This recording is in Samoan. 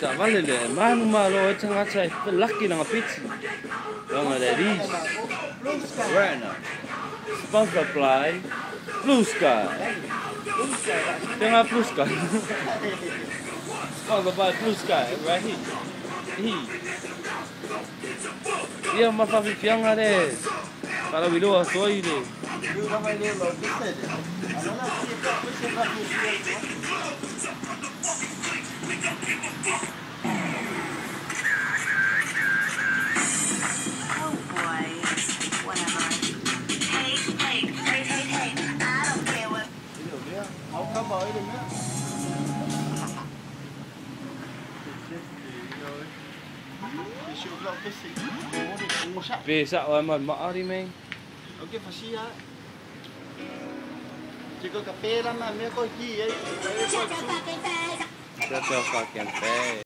Taavale manu malo tangata e lucky na piti. Longa that is. Right now. Sponsor by Blue Sky. Tengah Blue Sky. Sponsor by Blue Sky right here. He. Ia mafafifianga le. Para wiloa soi le. Oh boy. Whatever. Hey, hey, hey, hey, hey. I don't care what. Bisa wa ma maari me. Okay, fasia. Chico capela ma me ko ki Shut the fucking face.